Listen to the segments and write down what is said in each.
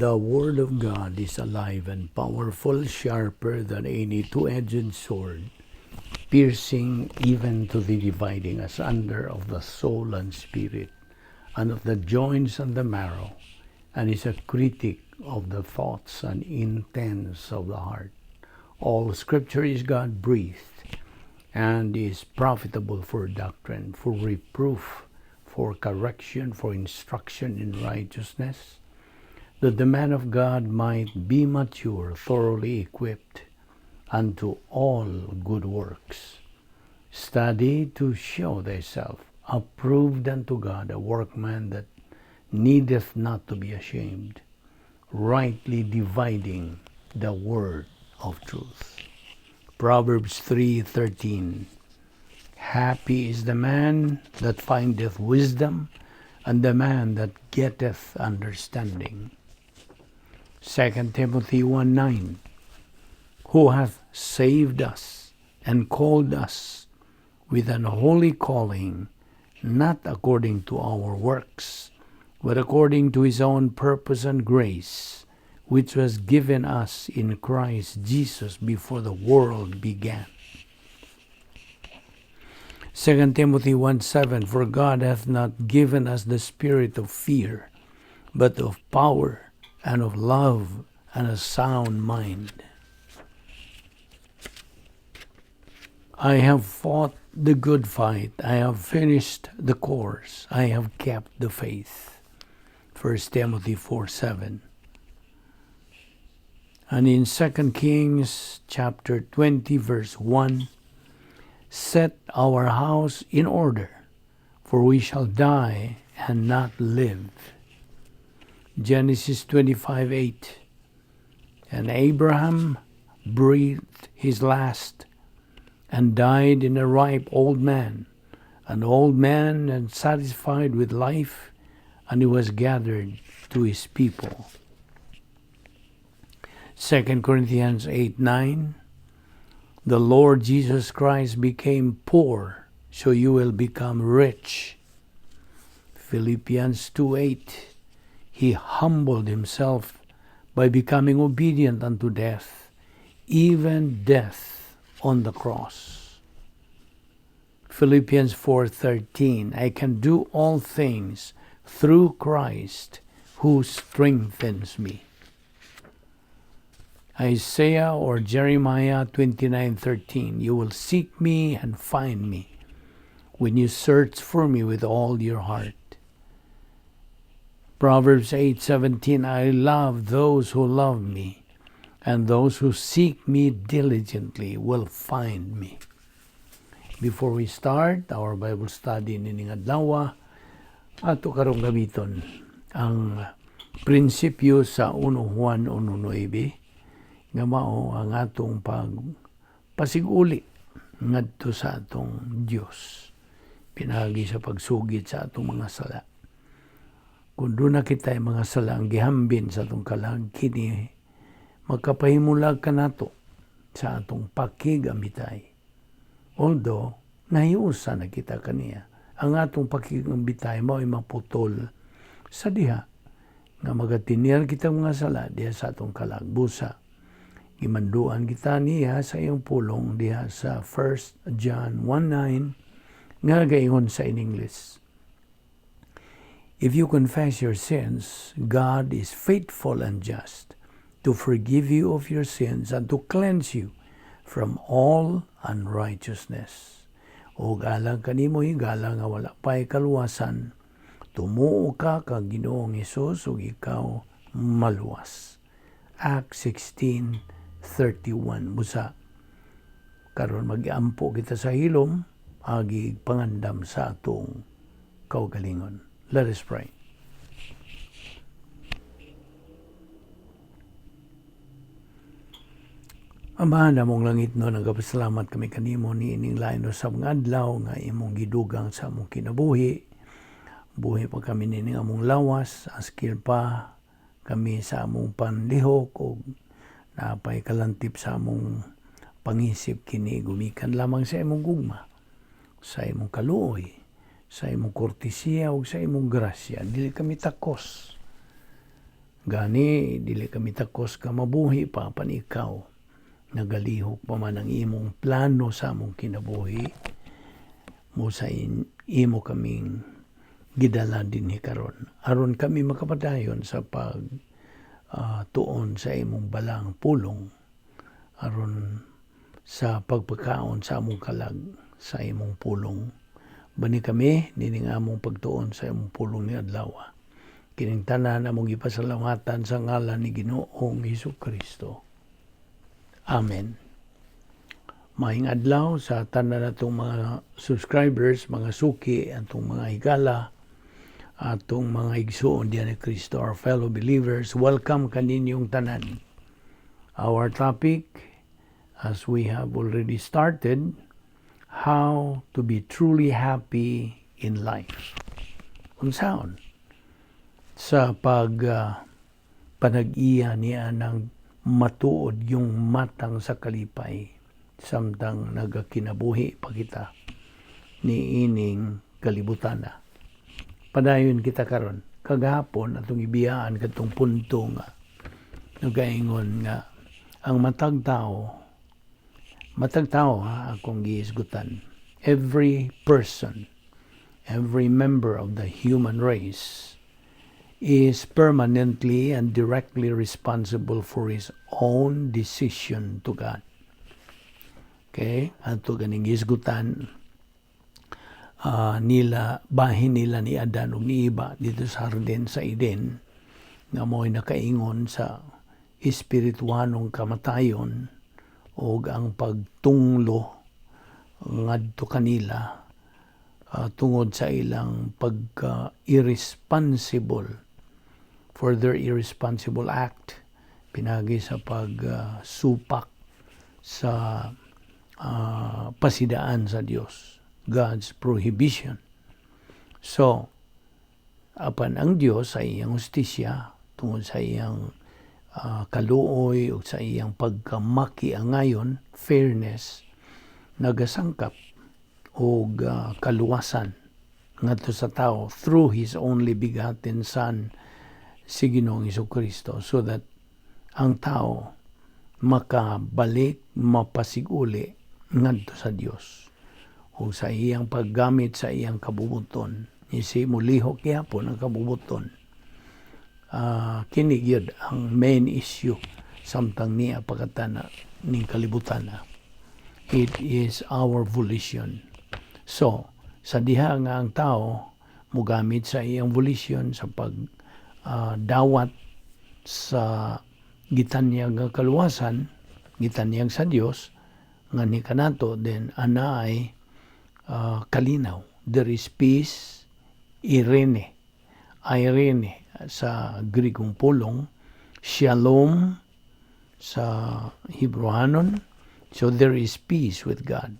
The Word of God is alive and powerful, sharper than any two-edged sword, piercing even to the dividing asunder of the soul and spirit, and of the joints and the marrow, and is a critic of the thoughts and intents of the heart. All Scripture is God-breathed, and is profitable for doctrine, for reproof, for correction, for instruction in righteousness, that the man of God might be mature, thoroughly equipped unto all good works. Study to show thyself approved unto God, a workman that needeth not to be ashamed, rightly dividing the word of truth. Proverbs 3:13. Happy is the man that findeth wisdom, and the man that getteth understanding. 2 Timothy 1:9. Who hath saved us and called us with an holy calling, not according to our works, but according to his own purpose and grace, which was given us in Christ Jesus before the world began. 2 Timothy 1:7. For God hath not given us the spirit of fear, but of power and of love and a sound mind. I have fought the good fight. I have finished the course. I have kept the faith. 1 Timothy 4:7. And in 2 Kings chapter 20 verse 1, set our house in order, for we shall die and not live. Genesis 25:8. And Abraham breathed his last and died in a ripe old man, an old man and satisfied with life, and he was gathered to his people. 2 Corinthians 8:9. The Lord Jesus Christ became poor, so you will become rich. Philippians 2:8. He humbled himself by becoming obedient unto death, even death on the cross. Philippians 4:13. I can do all things through Christ who strengthens me. Isaiah or Jeremiah 29:13. You will seek me and find me when you search for me with all your heart. Proverbs 8:17. I love those who love me, and those who seek me diligently will find me. Before we start our Bible study nining adlaw, ato karong gamiton ang prinsipyo sa 1 Juan 1:9 nga mao ang atong pag pasiguli ngadto sa atong Dios pinaagi sa pagsugid sa atong mga sala. Kung duna kita mga sala ang gihambin sa atong kalag, kini magkapahimulag kanato sa atong pakigamitay. Although, nahiusa na kita kaniya, ang atong pakigambitay mao'y maputol sa diha nga magatinir kitang mga sala diha sa atong kalag. Busa, gimanduan kita niya sa iyang pulong diha sa 1 John 1:9 nga gaingon sa in English: "If you confess your sins, God is faithful and just to forgive you of your sins and to cleanse you from all unrighteousness." O galang kanimo higala nga wala pa'y kaluwasan, tumuo ka kang Ginoong Hesus ug ikaw maluwas. Acts 16:31. Busa karon mag-ampo kita sa hilom agi pangandam sa atong kaugalingon. Let us pray. Amahan namong langit no, nagapasalamat kami kanimo ni ining lain sa mga adlaw nga imong gidugang sa among kinabuhi. Buhi pa kami nining among lawas, askil pa kami sa among panlihok ug napay kalantip sa among pangisip kini gumikan lamang sa imong gugma, sa imong kaluoy, sa imong kortesiya ug sa imong grasya. Dili kami takos. Gani dili kami takos ka mabuhi pa, apan ikaw nagalihok pa man ang imong plano sa among kinabuhi mo sa imo kaming gidala dinhi karon aron kami makapadayon sa pag tuon sa imong balaang pulong, aron sa pagpakaon sa among kalag sa imong pulong. Bani kami nining among pagtuon sa imong pulong ni adlaw. Kining tanan among gipasalamatan sa ngalan ni Ginoong Hesus Kristo. Amen. Maayong adlaw sa tanan natong mga subscribers, mga suki, atong mga higala, atong mga igsuon diyan ni Kristo, our fellow believers. Welcome kaninyong tanan. Our topic, as we have already started, how to be truly happy in life. Unsaon sa pag panag-iya niya ng matuod yung matang sa kalipay samtang nagakinabuhi pa kita ni ining kalibutan na. Padayon kita karon. Kagahapon atong ibiyaan katong punto nga nagaingon nga ang matag tao ha, akong gihisgutan. Every person, every member of the human race is permanently and directly responsible for his own decision to God. Okay? Ato ganing hisgutan nila, bahin nila ni Adan ug ni Eva dito sa hardin sa Eden nga mo'y nakaingon sa espirituanong kamatayon ug ang pagtunglo ngadto kanila tungod sa ilang pagka irresponsible, for their irresponsible act pinagi sa pagsupak sa pasidaan sa Dios, God's prohibition. So apan ang Dios sa iyang hustisya, tungod sa iyang kaluoy ug sa iyang pagkamakiangayon, fairness, nagasangkap og kaluwasan ngadto sa tao through His only begotten Son, si Ginoong Kristo, so that ang tao makabalik, mapasiguli ngadto sa Dios ug sa iyang paggamit sa iyang kabubuton. Isi mulihok gyapon ang kabubuton. Kini gyud ang main issue samtang niya pagkatana ning kalibutan na. It is our volition. So sa diha nga ang tao mugamit sa iyang volition sa pag dawat sa gitanyag nga kaluwasan, gitanyag sa Dios nga ni kanato, then ana ay kalinaw. There is peace, irene, irene sa Grigong pulong, shalom sa Hebrewanon. So there is peace with God.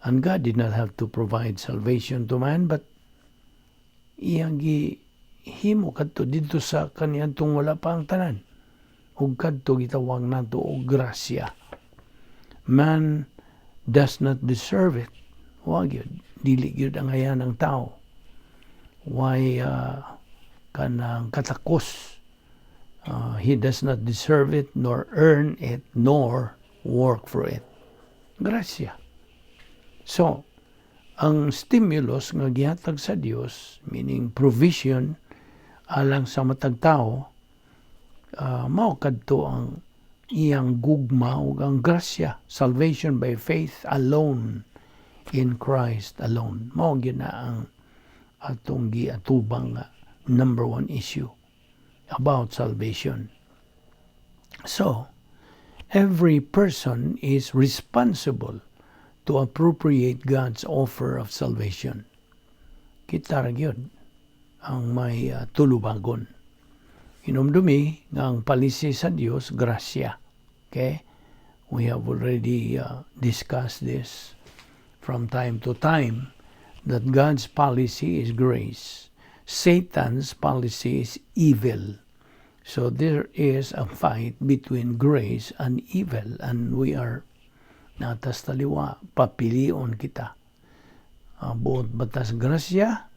And God did not have to provide salvation to man, but iyang gihimo kadto didto sa kaniadtong wala pa ang tanan. Ug kadto gitawag nato og grasya. Man does not deserve it. Wa gyud, dili gyud ang angayan ng tao. Why kanang katakos. He does not deserve it, nor earn it, nor work for it. Grasya. So, ang stimulus nga gihatag sa Dios, meaning provision alang sa matag tao, mao kadto ang iyang gugma ug ang grasya, salvation by faith alone in Christ alone. Mao gyud na ang atong giatubang nga number one issue about salvation. So, every person is responsible to appropriate God's offer of salvation. Kita ra gyud ang may tulubagon. Hinumdumi nga ang palisi sa Dios, grasya. Okay? We have already discussed this from time to time that God's policy is grace. Satan's policy is evil. So there is a fight between grace and evil, and we are natas taliwa, papilion kita. Buot batas grasya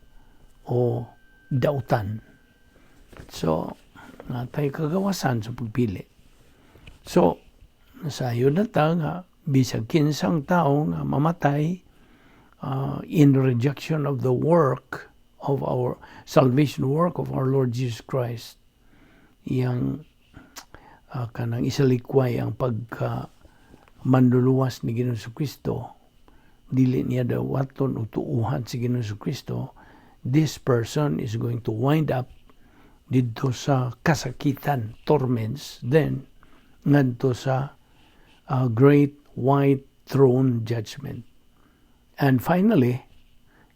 o dautan. So, Naa tay kagawasan sa pagpili. So, sayo na ta nga bisag kinsang tao nga mamatay in rejection of the work of our salvation, work of our Lord Jesus Christ, iyang kanang isalikway ang pagka manluluwas ni Ginoong Kristo, dili niya dawaton o tuuhan si Ginoong Kristo, this person is going to wind up didto sa kasakitan, torments, then ngadto sa great white throne judgment. And finally,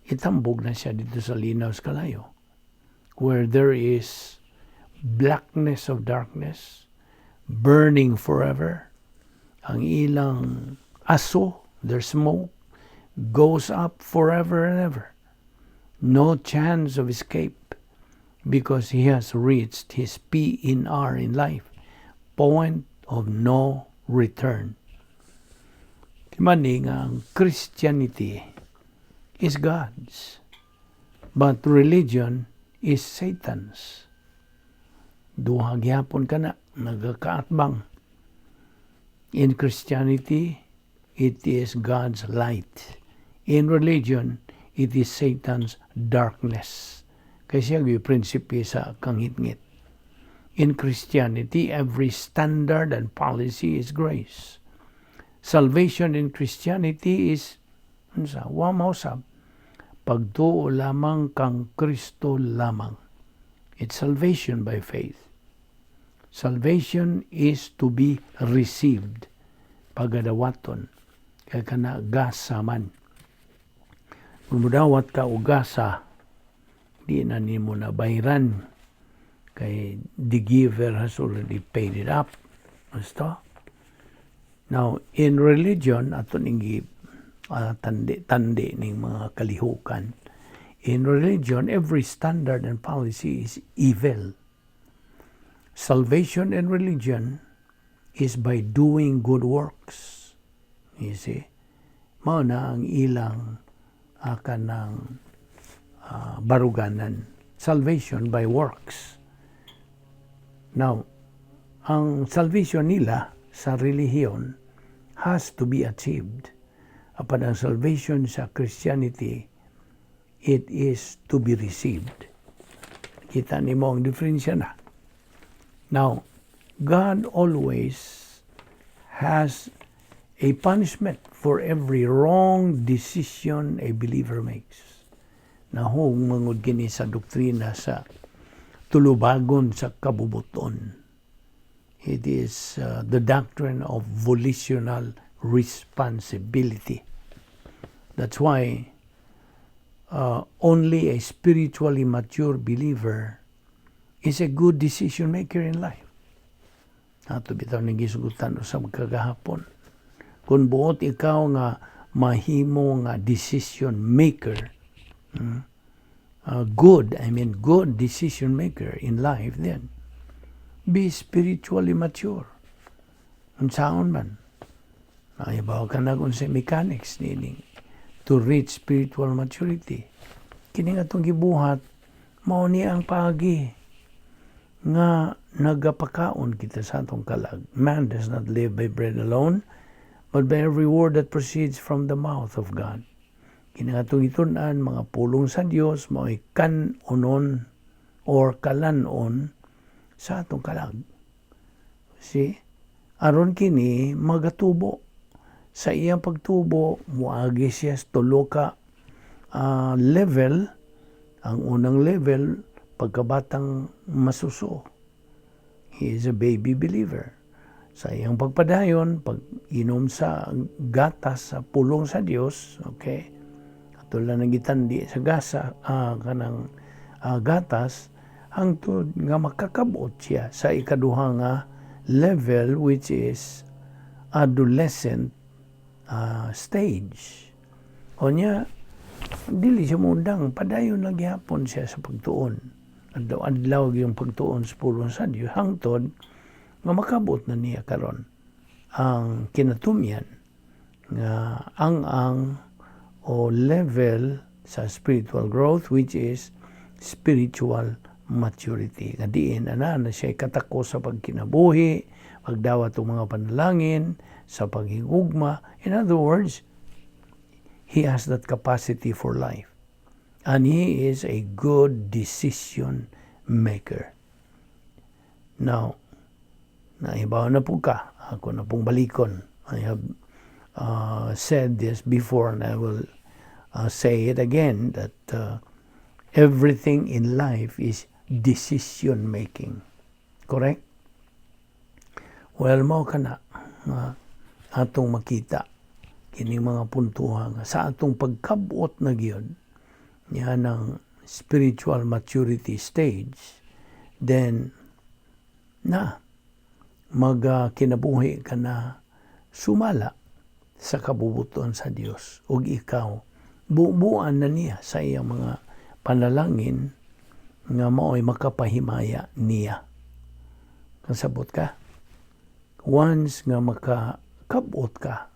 itambog na siya didto sa linaw sa kalayo, where there is blackness of darkness, burning forever. Ang ilang aso, their smoke, goes up forever and ever. No chance of escape because he has reached his PNR in life, point of no return. Mani nga ang Christianity is God's, but religion is Satan's. Duha gyapon kana nagakaatbang. In Christianity, it is God's light. In religion, it is Satan's darkness. Kay siya gyud prinsipe sa kangitngit. In Christianity, every standard and policy is grace. Salvation in Christianity is unsa? Wa mausab. Pagtuo lamang kang Kristo lamang. It's salvation by faith. Salvation is to be received. Pagadawaton. Kay kana gasa man. Kung mudawat ka og gasa, di na nimo na bayran. Kay the giver has already paid it up. Basta. Now, in religion, ato ning tandi, tandi ning mga kalihukan. In religion, every standard and policy is evil. Salvation in religion is by doing good works. You see? Mao na ang ilang kanang baruganan. Salvation by works. Now, ang salvation nila sa relihiyon has to be achieved. Apan ang salvation sa Christianity, it is to be received. Kita nimo ang diferensya na. Now, God always has a punishment for every wrong decision a believer makes. Nahong mangud kini sa doktrina sa tulubagon sa kabubuton. It is the doctrine of volitional responsibility. That's why only a spiritually mature believer is a good decision maker in life. Ato bitaw ning gisugutan usab kagahapon. Kung buot ikaw nga mahimo nga decision maker, good, I mean good decision maker in life, then be spiritually mature. Unsaon man? Nahibaw ka na kung sa mechanics nining to reach spiritual maturity. Kini nga atong gibuhat, mao ni ang paagi nga nagapakaon kita sa atong kalag. Man does not live by bread alone, but by every word that proceeds from the mouth of God. Kini nga atong gitun-an, mga pulong sa Dios, mao'y kan-onon or kalanon sa atong kalag. See? Aron kini magatubo. Sa iyang pagtubo, muagi siya sa tulo ka level. Ang unang level, pagkabatang masuso. He is a baby believer. Sa iyang pagpadayon, pag inom sa gatas sa pulong sa Dios, okay? Ato lang nagitandi sa gasa, kanang gatas, hangtod nga makakabot siya sa ikaduha nga level, which is adolescent stage. O niya, dili siya mundang, padayon lang gihapon siya sa pagtuon. Adlaw-adlaw yung pagtuon sa pulong sa Dios hangtod nga makabot na niya karon ang kinatumyan nga ang o level sa spiritual growth, which is spiritual maturity. Nga diin ana na siya katako sa pagkinabuhi, pagdawat og mga panalangin, sa paghigugma. In other words, he has that capacity for life. And he is a good decision maker. Now, nahibaw na po ka, ako na pong balikon. I have said this before and I will say it again that everything in life is decision making. Correct? Well, mao kana nga atong makita kini mga puntuhan nga sa atong pagkabot na gyud niya ng spiritual maturity stage, then na magkinabuhi ka na sumala sa kabubuton sa Dios ug ikaw bubuan na niya sa iyang mga panalangin nga mao'y makapahimaya niya. Kasabot ka? Once nga makakabot ka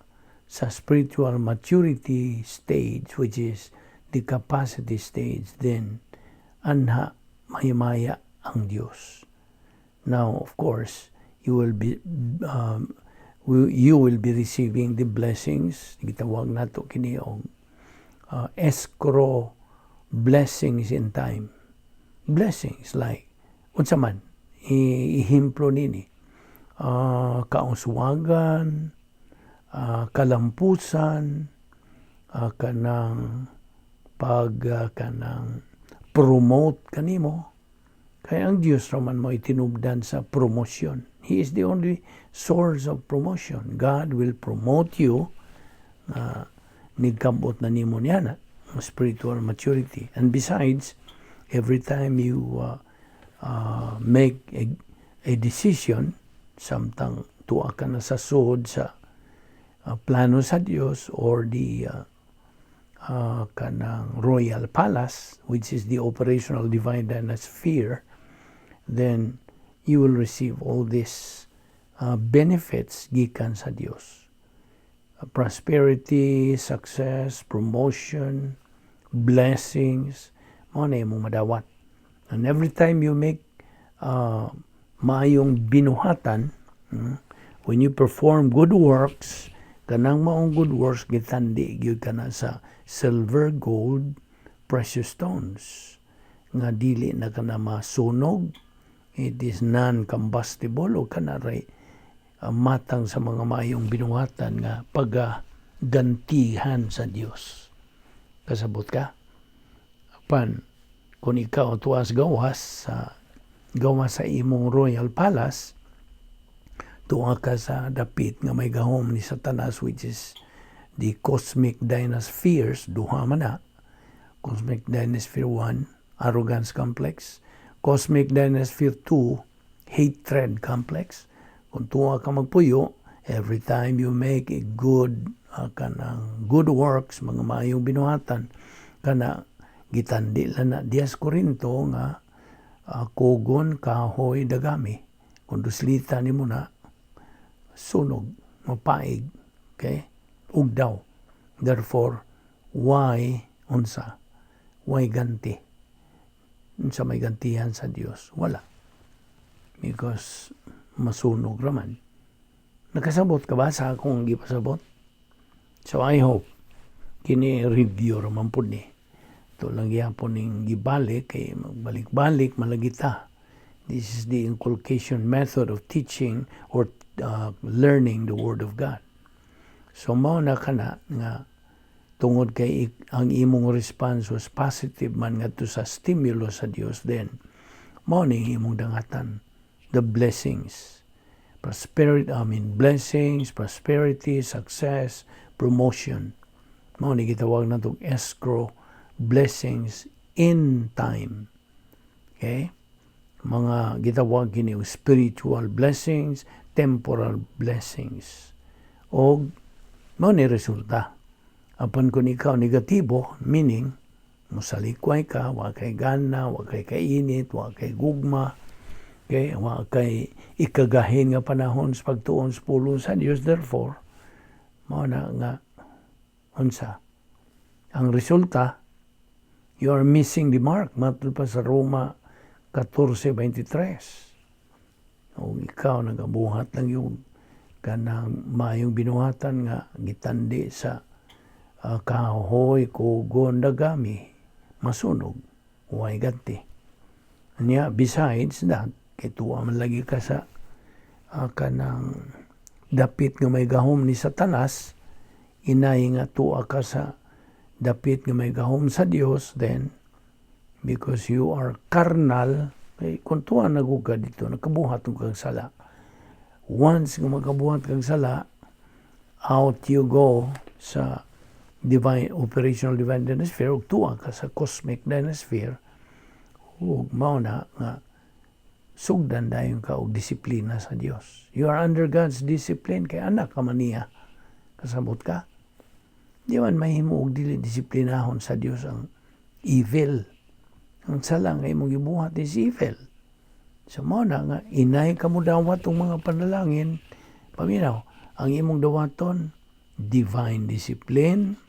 sa spiritual maturity stage, which is the capacity stage, then anha mahimaya ang Dios. Now, of course, you will be receiving the blessings. Gitawag nato kini og escrow blessings in time. Blessings like unsa man ihimplo nini, kauswagan, kalampusan, kanang pag kanang promote kanimo, kay ang Dios raman mo itinubdan sa promotion. He is the only source of promotion. God will promote you nigkabot na nimo niya na spiritual maturity. And besides, every time you make a decision, samtang tuwa ka na sa suod sa plano sa Dios or the kanang royal palace, which is the operational divine sphere, then you will receive all these benefits gikan sa Dios. Prosperity, success, promotion, blessings, mao na imong madawat. And every time you make maayong binuhatan, when you perform good works, kanang maong good works gitandi gyud kana sa silver, gold, precious stones nga dili na kana masunog, it is non-combustible, o kana ray matang sa mga maayong binuhatan nga pagagantihan sa Dios. Kasabot ka? Apan kung ikaw tuwas gawas sa imong royal palace, tuwa ka sa dapit nga may gahom ni Satanas, which is the cosmic dynaspheres, duha man na: cosmic dynasphere 1, arrogance complex, cosmic dynasphere 2, hatred complex. Kung tuwa ka magpuyo, every time you make a good kanang good works, mga maayong binuhatan, kana gitandi lang na dias Korinto nga kugon, kahoy, dagami. Kung duslita nimo na, sunog, mapaig, okay? Ugdaw. Therefore, why unsa? Why ganti? Unsa may gantihan sa Dios? Wala. Because masunog raman. Nakasabot ka ba sa akong gipasabot? So I hope kini review raman pud ni. Ito lang gyapon ning gibalik kay magbalik-balik malagi ta. This is the inculcation method of teaching or learning the Word of God. So mao na kana nga tungod kay ang imong response was positive man ngadto sa stimulus sa Dios, then mao ni imong dangatan the blessings, prosperity, I mean, blessings, prosperity, success, promotion. Mao ni gitawag natong escrow blessings in time, okay? Mga gitawag kini og spiritual blessings, temporal blessings, og mao ni resulta. Apan kung ikaw negatibo, meaning mosalikway ka, wa kay gana, wa kay kainit, wa kay gugma, okay, wa kay ikagahin nga panahon sa pagtuon sa pulong sa Dios, therefore mao na nga unsa ang resulta? You are missing the mark. Matul pa sa Roma 14.23. O ikaw nagabuhat lang yung kanang maayong binuhatan nga gitandi sa kahoy, kugon, dagami, masunog, way ganti. Nya, besides that, kay tuwa man lagi ka sa kanang dapit nga may gahom ni Satanas, inay nga tuwa ka sa dapit nga may gahom sa Dios, then because you are carnal, kay kung tuwa na ka dito, nakabuhat kang sala. Once nga makabuhat kang sala, out you go sa divine operational divine dynasphere ug tuwa ka sa cosmic dynasphere, ug mao na nga sugdan dayon ka og disiplina sa Dios. You are under God's discipline kay anak ka man niya. Kasabot ka? Di man mahimo og dili disiplinahon sa Dios ang evil. Ang sala nga imong gibuhat is evil. So mao na nga inay ka mo dawat og mga panalangin, paminaw, ang imong dawaton, divine discipline,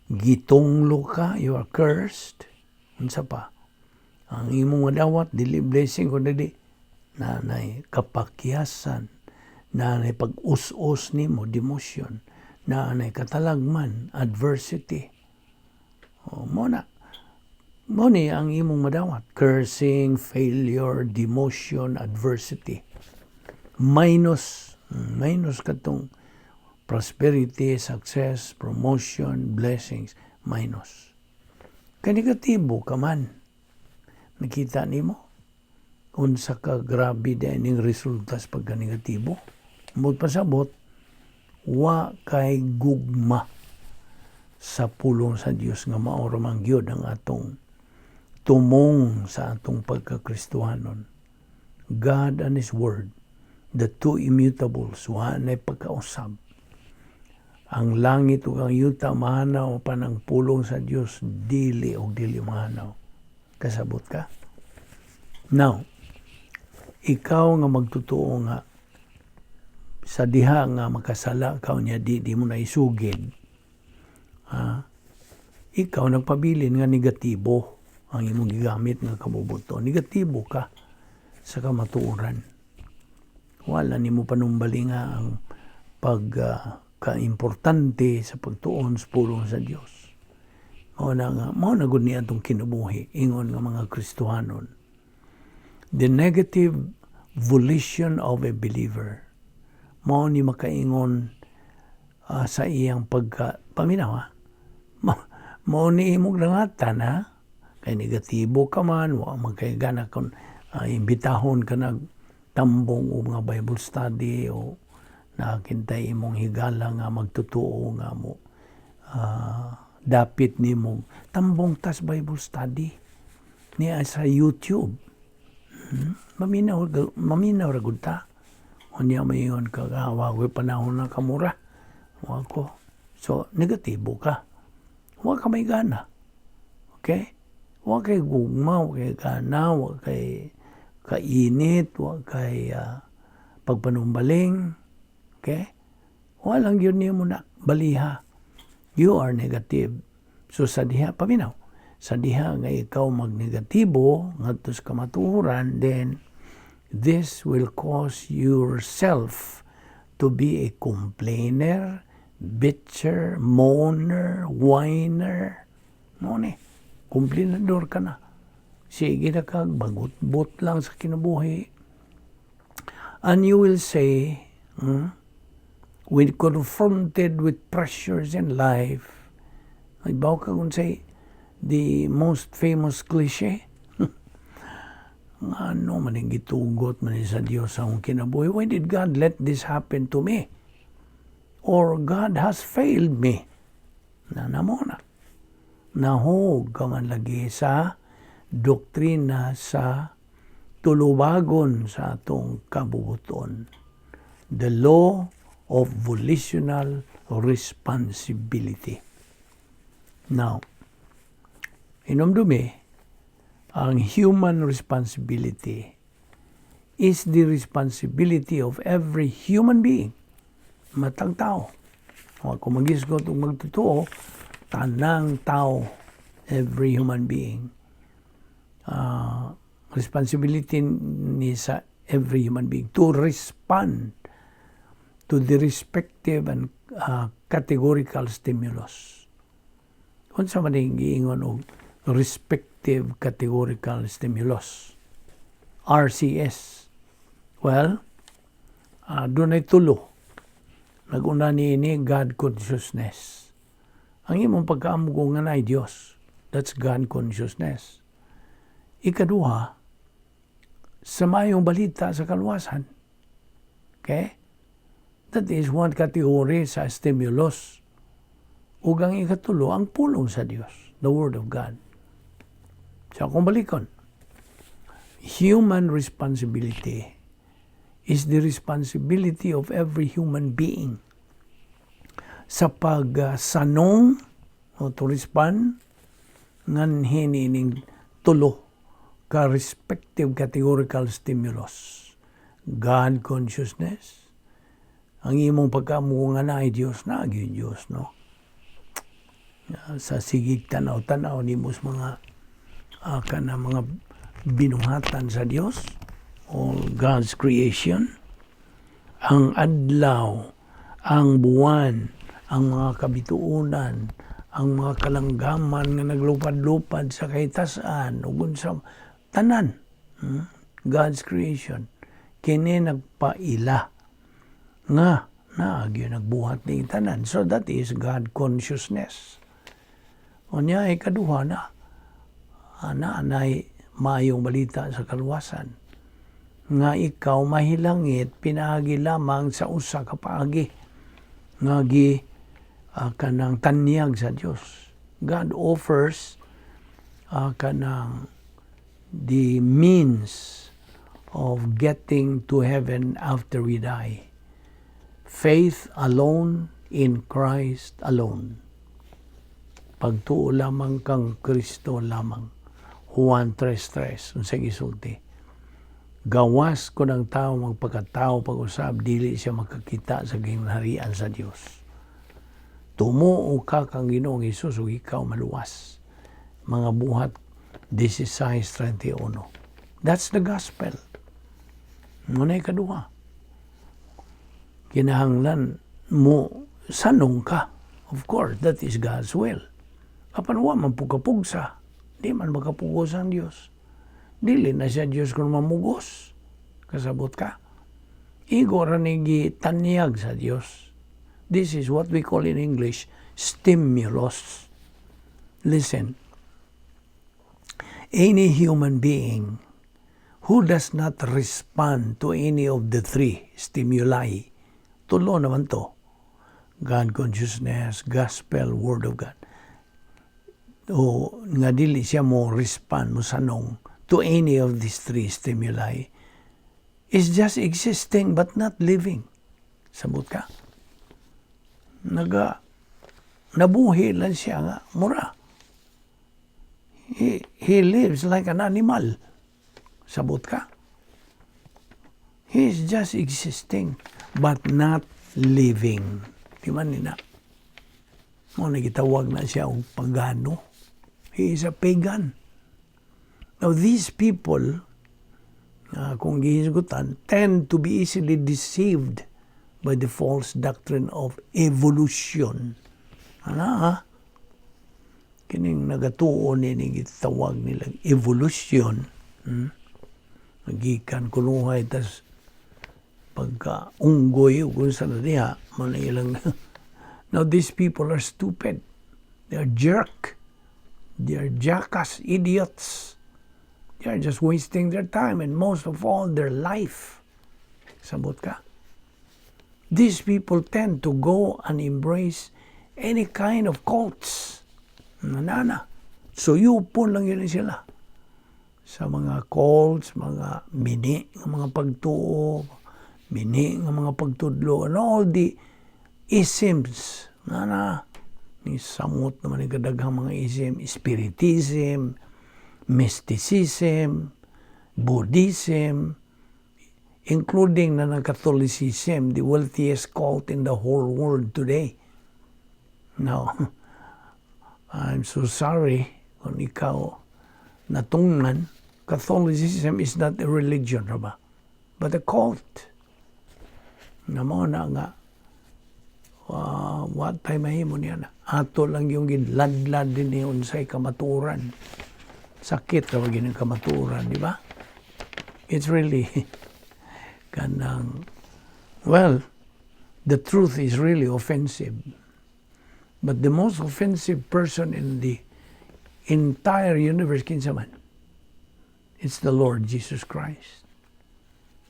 gitunglo ka, you are cursed, unsa pa? Ang imong dawat dili blessing kundi di nanay kapakyasan, nanay pag-us-us nimo, demotion, naanay katalagman, adversity. O, mo na. Mo ni ang imong madawat. Cursing, failure, demotion, adversity. Minus, minus katong prosperity, success, promotion, blessings, minus. Kay negatibo ka man. Nakita nimo unsa ka grabe din ning resulta sa pagka-negatibo. Mud pasabot, wa kay gugma sa pulong sa Dios nga mao ra man gyud ang atong tumong sa atong pagkakristohanon. God and His Word, the two immutables, wa nay pagkausab. Ang langit ug ang yuta mahanaw pa ng pulong sa Dios dili og dili mahanaw. Kasabot ka? Now, ikaw nga magtotoo nga sa diha nga makasala ka niya di mo na isugid. Ha? Ikaw nagpabilin nga negatibo ang imong gigamit nga kabubuto. Negatibo ka sa kamatuoran. Wala nimo panumbali nga ang pag kaimportante sa pagtuon sa pulong sa Dios. Mao na nga mao na gud ni atong kinabuhi ingon nga mga Kristohanon. The negative volition of a believer mao ni makaingon sa iyang pagka paminaw, ha? Mao ni imong dangatan, ha, kay negatibo ka man, wa man kay gana kon imbitahon ka nag tambong o mga Bible study o nakintay imong higala nga magtotoo nga mo dapit nimo tambong tas Bible study niya sa YouTube. Maminaw maminaw ra gud ta. Unya mayon ka, wa ko'y panahon na kamura. Wa ko. So, negatibo ka. Wa ka may gana. Okay? Wa kay gugma, wa kay gana, wa kay kainit, wa kay pagpanumbaling. Okay? Walang yun niyo mo na baliha. You are negative. So sa diha, paminaw, sa diha nga ikaw magnegatibo ngadto sa kamatuoran, then this will cause yourself to be a complainer, bitcher, moaner, whiner. Mo ni, komplainador ka na. Sige na kag, bagot-bot lang sa kinabuhi. And you will say, when confronted with pressures in life, ay baw ka kung say, the most famous cliche, ano man ang gitugot man sa Dios sa akong kinabuhi? Why did God let this happen to me? Or God has failed me. Na namo na. Nahog ka man lagi sa doktrina sa tulubagon sa atong kabubuton. The law of volitional responsibility. Now, inomdumi, ang human responsibility is the responsibility of every human being. Matag tao. O kung magisgot og magtotoo, tanang tao, every human being, Responsibility ni sa every human being to respond to the respective and categorical stimulus. Unsa man ning giingon og respective categorical stimulus? RCS. Well, dunay tulo. Nag-una niini, God consciousness. Ang imong pagkaamgo nga naay Dios, that's God consciousness. Ikaduha, sa maayong balita sa kaluwasan. Okay? That is one category sa stimulus. Ug ang ikatulo, ang pulong sa Dios, the Word of God. So kung balikon, human responsibility is the responsibility of every human being sa pagsanong o to respond nganhi ning tulo ka respective categorical stimulus. God consciousness, ang imong pagkaamgo nga naay Dios, naa gyud Dios, no? Sa sigig tanaw-tanaw nimo sa mga kana mga binuhatan sa Dios, all God's creation, ang adlaw, ang buwan, ang mga kabituonan, ang mga kalanggaman nga naglupad-lupad sa kahitasan ug unsa tanan, God's creation kini nagpaila nga naa gyud nagbuhat ni tanan. So that is God consciousness. Unya, ikaduha na ana anay maayong balita sa kaluwasan nga ikaw mahilangit pinaagi lamang sa usa ka paagi nga gi kanang tanyag sa Dios. God offers kanang the means of getting to heaven after we die. Faith alone in Christ alone. Pagtuo lamang kang Kristo lamang. Juan 3.3, unsay gisulti? Gawas kon ang tao magpakatao pag-usab, dili siya makakita sa gingharian sa Dios. Tumuo ka kang Ginoong Hesus ug ikaw maluwas. Mga Buhat 16.31. That's the gospel. Mao ikaduha. Kinahanglan mo sanong ka. Of course, that is God's will. Apan wa man pugkapugsa. Di man makapugos ang Dios. Dili na siya Dios kung mamugos. Kasabot ka? Igo ra ni gitanyag sa Dios. This is what we call in English stimulus. Listen. Any human being who does not respond to any of the three stimuli, tulo naman to, God consciousness, gospel, Word of God, o nga dili siya mo respond, mo sanong to any of these three stimuli, is just existing but not living. Sabot ka? Naga, nabuhi lang siya nga, mura. He lives like an animal. Sabot ka? He is just existing but not living. Di man nina? Mao na gitawag na siya og pagano. He is a pagan. Now, these people, kung gihisgutan, tend to be easily deceived by the false doctrine of evolution. Ana ha? Kining nagatuo ni gitawag nila evolution. Gikan kunuhay tas pagka unggoy o kung sa na diha, man ilang. Now, these people are stupid. They are jerk. They are jackass idiots. They are just wasting their time and, most of all, their life. Sabot ka? These people tend to go and embrace any kind of cults. Nanana. So yupon lang yun sila sa mga cults, mga mini nga mga pagtuo, mini nga mga pagtudlo, and all the isms. Nana, ni samot naman ni kadaghang mga ism, spiritism, mysticism, Buddhism, including na ng Catholicism, the wealthiest cult in the whole world today. Now, I'm so sorry kung ikaw Natungnan, Catholicism is not a religion, ba? But a cult. Nga mao na nga wa tay mahimo niya na. Ato lang yung giladlad din ni unsay kamatuoran. Sakit ra gyud ang kamatuoran, di ba? It's really kanang, well, the truth is really offensive. But the most offensive person in the entire universe, kinsa man? It's the Lord Jesus Christ.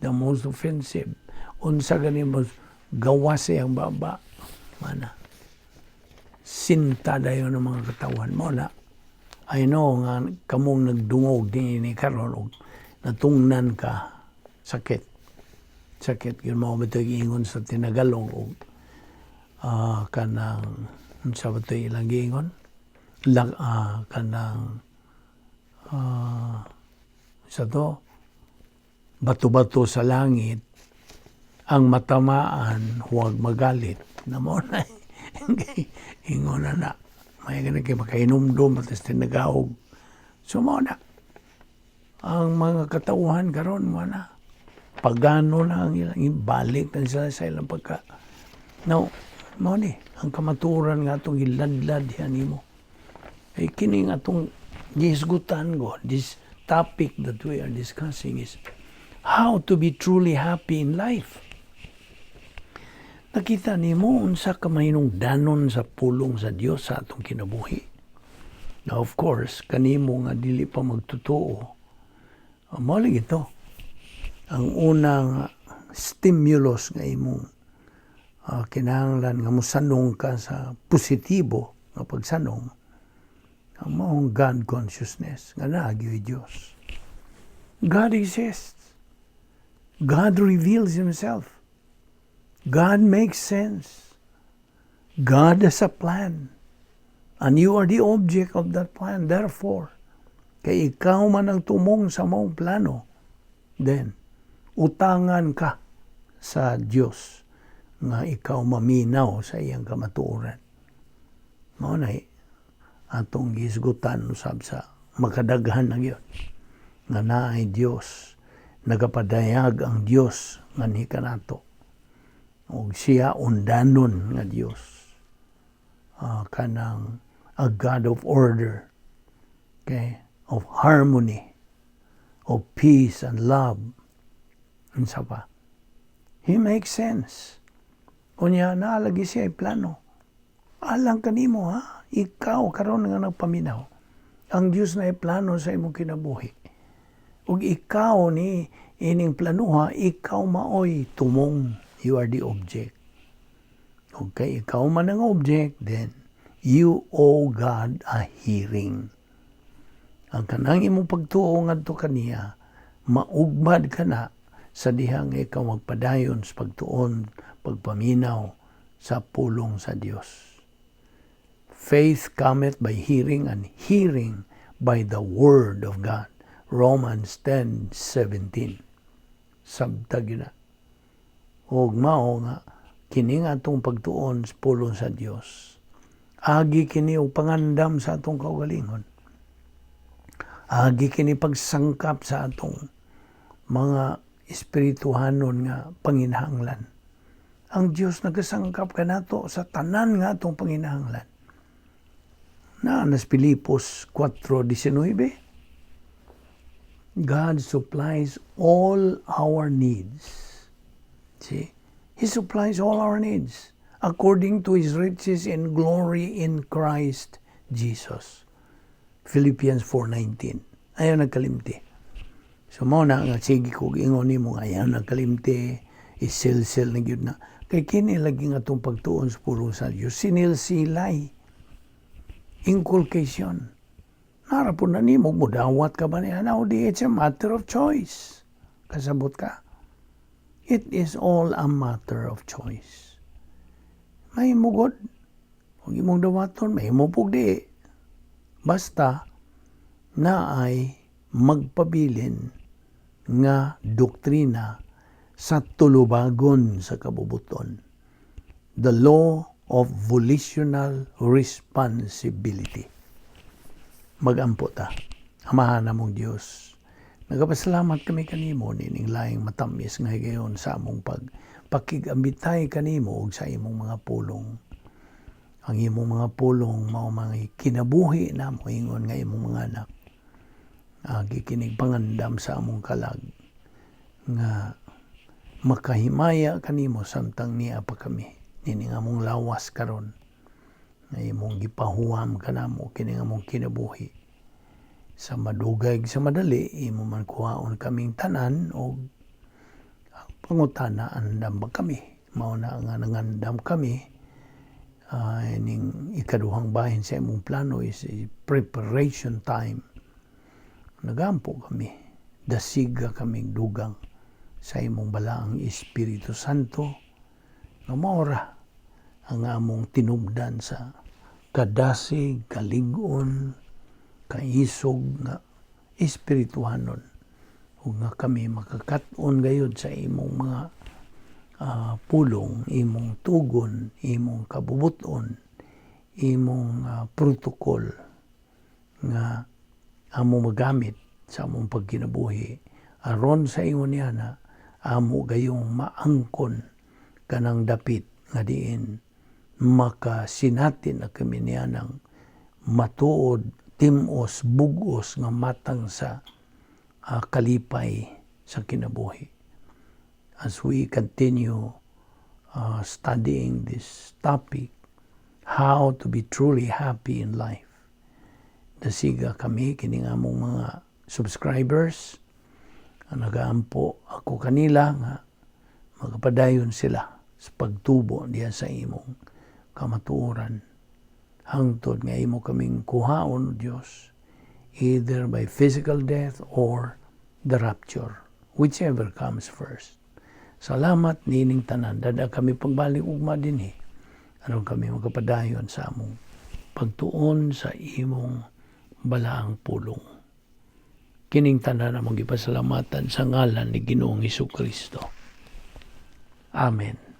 The most offensive. Unsa gani mo gawas iyang baba. Mana. Sinta dayon ng mga katawan mo na. I know nga kamong nagdungog din karon og natungnan ka, sakit. Sakit gyud mao ba ingon sa Tinagalog og kanang unsa ba to ilang giingon? Kanang sa to bato-bato sa langit ang matamaan, huwag magalit na mo na ingon na na may ganun kay makahinumdum at tinagaog. So mao na ang mga katauhan karon, wala, pagano na ang ilang balik na sila sa ilang pagka. Now, mao ni ang kamatuoran nga atong giladlad diha nimo. Ay kini nga atong gihisgutan ko, this topic that we are discussing is how to be truly happy in life. Nakita nimo unsa ka mahinungdanon sa pulong sa Dios sa atong kinabuhi. Now, of course, kanimo nga dili pa magtotoo, mao lagi to. Ang unang stimulus nga imong kinahanglan nga mosanong ka sa positibo nga pagsanong, ang maong God consciousness nga naa gyuy Dios. God exists. God reveals Himself. God makes sense. God has a plan. And you are the object of that plan. Therefore, kay ikaw man ang tumong sa maong plano, then, utangan ka sa Dios nga ikaw maminaw sa iyang kamatuoran. Mao na atong gihisgutan usab sa makadaghan na gyud nga naay Dios, nagapadayag ang Dios nganhi kanato ug siya undanon nga Dios, kanang a God of order, okay, of harmony, of peace and love. Unsa pa, He makes sense. Unya naa lagi siya plano alang kanimo. Ha, ikaw karon nga nagpaminaw, ang Dios naay plano sa imong kinabuhi ug ikaw ni ining planuha, ikaw maoy tumong. You are the object. Okay, ikaw man ang object, then you owe God a hearing. Ang kanang imong pagtuo ngadto kaniya, maugbad ka na sa dihang ikaw magpadayon sa pagtuon, pagpaminaw sa pulong sa Dios. Faith cometh by hearing, and hearing by the word of God. Romans 10:17. Sabta gyud na. Ug mao nga kini nga atong pagtuon sa pulong sa Dios. Agi kini og pangandam sa atong kaugalingon. Agi kini pagsangkap sa atong mga espirituhanon nga panginahanglan. Ang Dios nagasangkap kanato sa tanan nga atong panginahanglan. Na nas Filipos 4:19. God supplies all our needs. See? He supplies all our needs according to His riches in glory in Christ Jesus. Philippians 4:19. Ayaw nagkalimti. So mao na nga sige ko ingon nimo nga ayaw nagkalimti, isilsil na gyud na. Kay kini lagi nga atong pagtuon sa pulong sa Dios, sinilsilay. Inculcation. Nara po na nimo, mudawat ka ba niya? Now, di, it's a matter of choice. Kasabot ka. It is all a matter of choice. May mugod. Huwag imong dawaton, may pug di. Basta, naay magpabilin nga doktrina sa tulubagon sa kabubuton. The law of volitional responsibility. Magampo ta. Amahan namong Dios, nagapasalamat kami kanimo nining laing matamis nga higayon sa among pag pakigambitay kanimo ug sa imong mga pulong. Ang imong mga pulong mao mga kinabuhi namo ingon nga imong mga anak. Gikinig pangandam sa among kalag nga makahimaya kanimo samtang niya pa kami nining among lawas karon nga imong gipahuwam kanamo kining among kinabuhi. Sa madugay, sa madali, imo man kuhaon kaming tanan og pangutana, andam ba kami? Mao na nga nangandam kami ining ikaduhang bahin sa imong plano is a preparation time. Nagampo kami, dasiga kaming dugang sa imong balaang Espiritu Santo nga maora ang among tinubdan sa kadasig, kalig-on, kaisog nga espirituhanon ug nga kami makakat-on gayud sa imong mga pulong, imong tugon, imong kabubuton, imong protocol nga amo magamit sa among pagkinabuhi aron sa ingon niya na amo gayong maangkon kanang dapit nga diin makasinati na kami niya ng matuod, timos, bugos nga matang sa kalipay sa kinabuhi. As we continue studying this topic, how to be truly happy in life, dasiga kami kining among mga subscribers. Ang nagaampo ako kanila nga magpadayon sila sa pagtubo diya sa imong kamatuoran hangtod nga imo kaming kuhaon, Dios, either by physical death or the rapture, whichever comes first. Salamat nining tanan. Dad-a kami pagbalik ugma dinhi aron kami magapadayon sa among pagtuon sa imong balaang pulong. Kining tanan among gipasalamatan sa ngalan ni Ginoong Kristo. Amen.